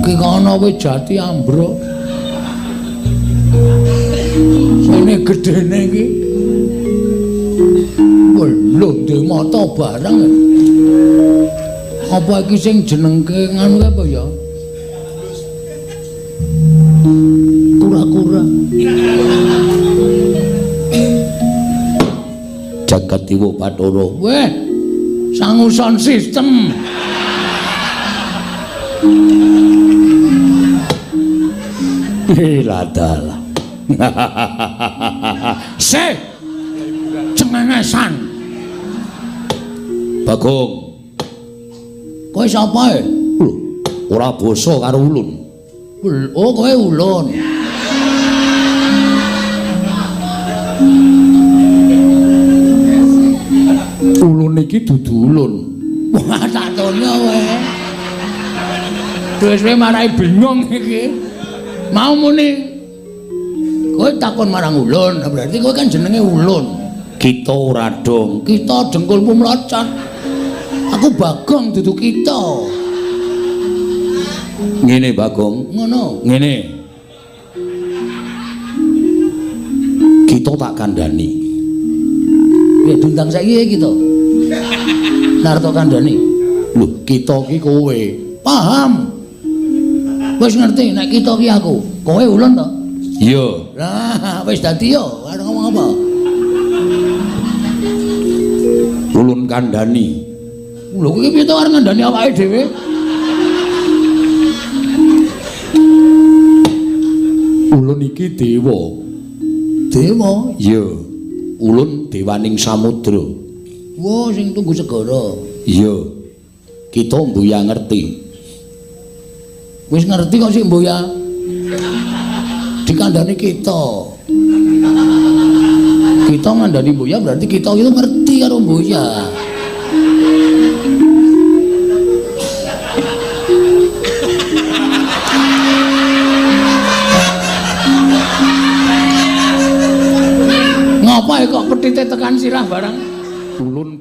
Ki kono wis jati ambruk. Sene gedene iki. Lho ndek mata barang. Apa iki sing jenengke nganu apa ya? Kura-kura. Jagat Dewa Bathara. Weh, sangu sound system. Ladalah. Se cengengesan. Bagong. Kowe sapa e? Lho, ora basa karo ulun. Oh, kowe ulun. Ulun iki dudu ulun. Wah, tak tono kowe. Wis marai bingung iki. Mau muni kowe takon marang ulun, berarti kowe kan jenenge ulun. Kita ora dong, kita dengkulmu mlocot. Aku Bagong dudu kita. Ngene Bagong, ngono. Ngene. Kita tak kandhani. Ya diundang saiki kita. Narto kandhani. Lho, kita ki kowe. Paham. Wis ngerti nek kita ki aku. Kowe ulun to? Iya. Lah, wis dadi yo, arep ngomong apa? Ulun kandhani. Lho iki piye to arep ngandhani awake dhewe? Ulun iki dewa. Dewa? Iya. Ulun dewaning samudra. Wah, sing tunggu segara. Iya. Kita mbuya ngerti. Wis ngerti kok sik mbuya. Dikandhani kita. Kita ngandhani mbuya berarti kita itu ngerti karo mbuya. Ngapa kok petite tekan sirah barang? Ulun